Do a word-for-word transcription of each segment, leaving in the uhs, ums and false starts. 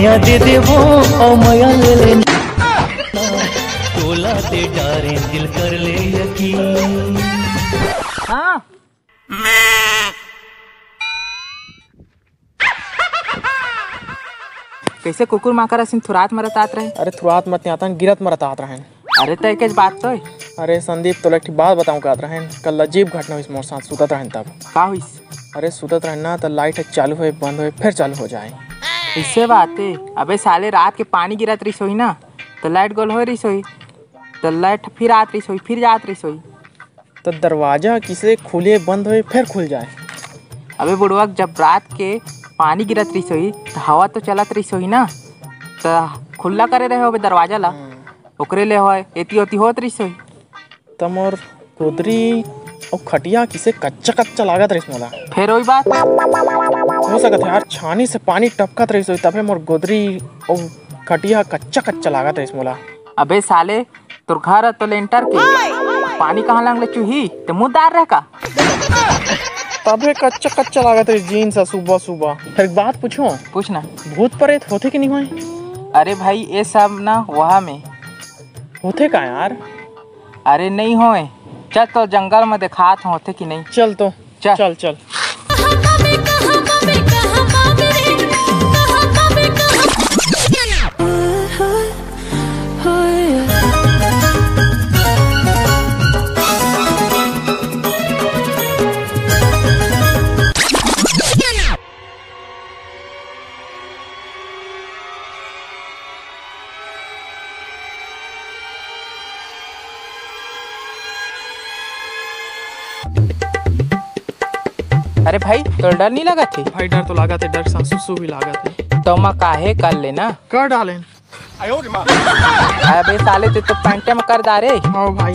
या दे देबो अउ मया ले लेना। तोला ते डारे दिल कर ले यकीन। हाँ। कइसे कुकुर माकर असिन थुरात मरत आत रहे? अरे थुरात मत नहीं आता, गिरत मरत आत रहे। अरे त एकेच बात तो है। अरे संदीप, तोला एक ठे बात बताऊं का रहे, कल अजीब घटना होइस मोर साथ, सुतत रहेन तब। का होइस? अरे सुतत रहेन ना, त लाइट ह चालू होए, बंद होए, फिर चालू हो जाए। अइसे बात है। अबे साले, रात के पानी गिरत रहिस होही ना, त लाइट गोल होए रहिस होही, त लाइट फिर आत रहिस होही, फिर जात रहिस होही। त दरवाजा किसे खुले, बंद होए, फिर खुल जाए? अबे बुड़वा, जब रात के पानी गिरत रहिस होही, त हवा तो चलत रहिस होही ना, त खुल्ला करे रहे होबे दरवाजा ला, हम्म। ओकरे ले होय, एती ओती होत रहिस होही। त मोर गोदरी अउ खटिया किसे कच्चा कच्चा लागत रहिस मोला। फेर वही बात। हो सकत है यार, छानी से पानी टपकत रहिस होही, तभे मोर गोदरी अउ खटिया कच्चा कच्चा लागत रहिस मोला। अबे साले, तोर घर ह तो लेंटर के, पानी कहाँ लंग ले चुही? ते मुंह दार रह का? तभे कच्चा कच्चा लागत रहिस जींस ह सुबह सुबह। फिर एक बात पूछो? पूछ ना। भूत प्रेत होथे कि नहीं होय? अरे भाई, ये सब ना वहा में। होथे का यार? अरे नहीं होय, चल तो जंगल में देखात होथे कि नहीं। चल तो। चल। चल, चल। अरे भाई, तोर डर नहीं लागत हे? भाई, डर तो लागत हे, डर सासुसु भी लागत हे। तो मैं काहे कर लेना? कर डालेन। अबे साले, तू तो पैंटे में कर डारे। हाँ भाई।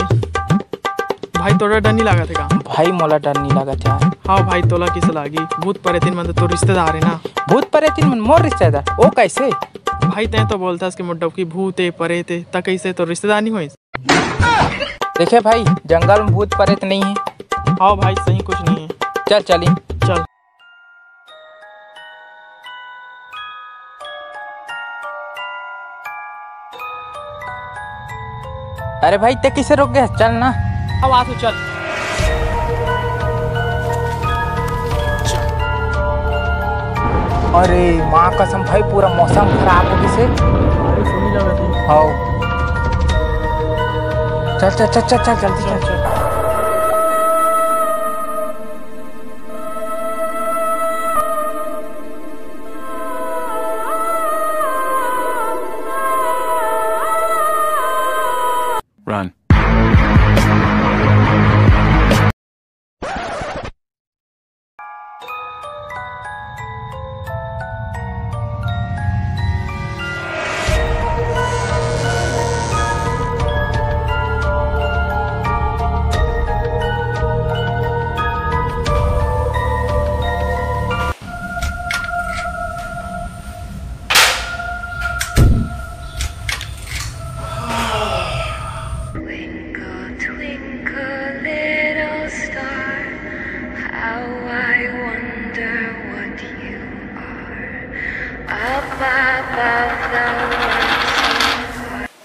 भाई, तोरा डर नहीं लागत हे का? भाई, मोला डर नहीं लागत हे। हाँ भाई, तोला किसे लागी? भूत परेतिन मन तो तोर रिश्तेदार हे ना। भूत परेतिन मन मोर रिश्तेदार? ओ कैसे? भाई, तैं तो बोलथस कि मोर डौकी भूत हे, परेत हे, त कैसे तोर रिश्तेदार नहीं होइस? देखे भाई, जंगल में भूत परेत नहीं हे। हाँ भाई, सही कुछ नहीं हे। चल चली। चल। अरे भाई, ते किसे रुक गया? चल ना। अब आ तू, चल। अरे माँ कसम भाई, पूरा मौसम खराब हो गइसे। बारिश होने लगा थी। हाँ। चल, चल, चल, चल, चल, जल्दी चल। चल, चल। Run. Twinkle, twinkle, little star, how I wonder what you are, up above the world so far.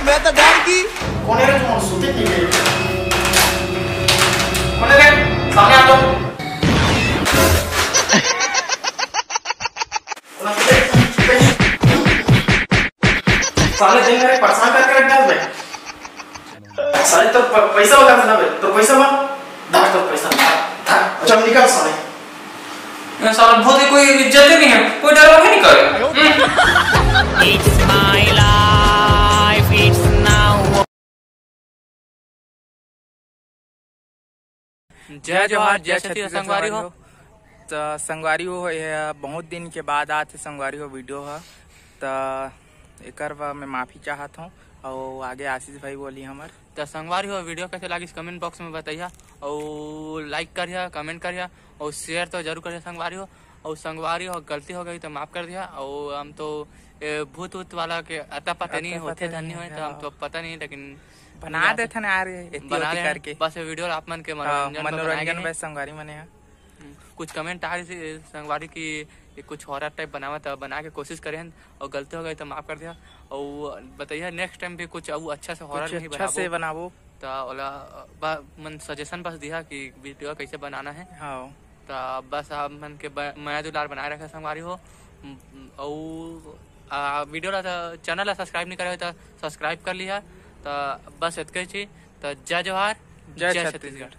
मैं तो डर गई। कौन है रे, तुम सुते नहीं गए? कौन है रे? सामने आ जाओ। साले, तोर प-, पैसा बता ना बे, तोर पैसा बा? धर तोर पैसा, धर, धर। अच्छा, निकाल साले। ये साला भूत है, कोई इज्जत ही नहीं है, कोई डरवा भी नहीं करे। हम्म। It's my life, it's now. जय जोहार, जय छत्तीसगढ़ संगवारी हो। त संगवारी हो, ये बहुत दिन के बाद आत हे संगवारी हो वीडियो ह। त एकर बर मैं माफी चाहत हूँ, अउ आगे आशीष भाई बोली हमर। त संगवारी हो, वीडियो कैसे लागिस कमेंट बॉक्स में बताइया, अउ लाइक करिया, कमेंट करिया, अउ शेयर तो जरूर करिया संगवारी हो। अउ संगवारी हो, गलती हो गई तो माफ कर दिया। अउ हम तो ए, भूत उत वाला के अता पता नहीं अता होथे पता धन नहीं नहीं होय, तो हम हाँ। तो पता नहीं, लेकिन बना देथन यार, एती बना ओती ले, करके। बस ये वीडियो आप मन के हाँ, मनोरंजन बर बनाए मनोरंजन गए हे। बस संगवारी मने ह। हम्म, कुछ कमेंट आ रही थी संगवारी की, ये कुछ हॉरर टाइप बनावा, तो बना के कोशिश करे हन, और गलती हो गई तो माफ कर दिया। और बताइए नेक्स्ट टाइम भी कुछ अउ अच्छा से हॉरर कुछ नहीं अच्छा बनाबो। से बनाबो। तो ओला बा-, मन सजेशन बस दिया कि वीडियो कैसे बनाना है। हाँ। तो बस आप मन के ब-, मया दुलार बनाए रखे संगवारी हो। उम, अउ, आ, वीडियो ला तो, चैनल ला सब्सक्राइब नहीं करे हो तो सब्सक्राइब कर लिया। तो बस इतके ही चीज। तो जय जोहार, जय जय छत्तीसगढ़। छत्तीसगढ़।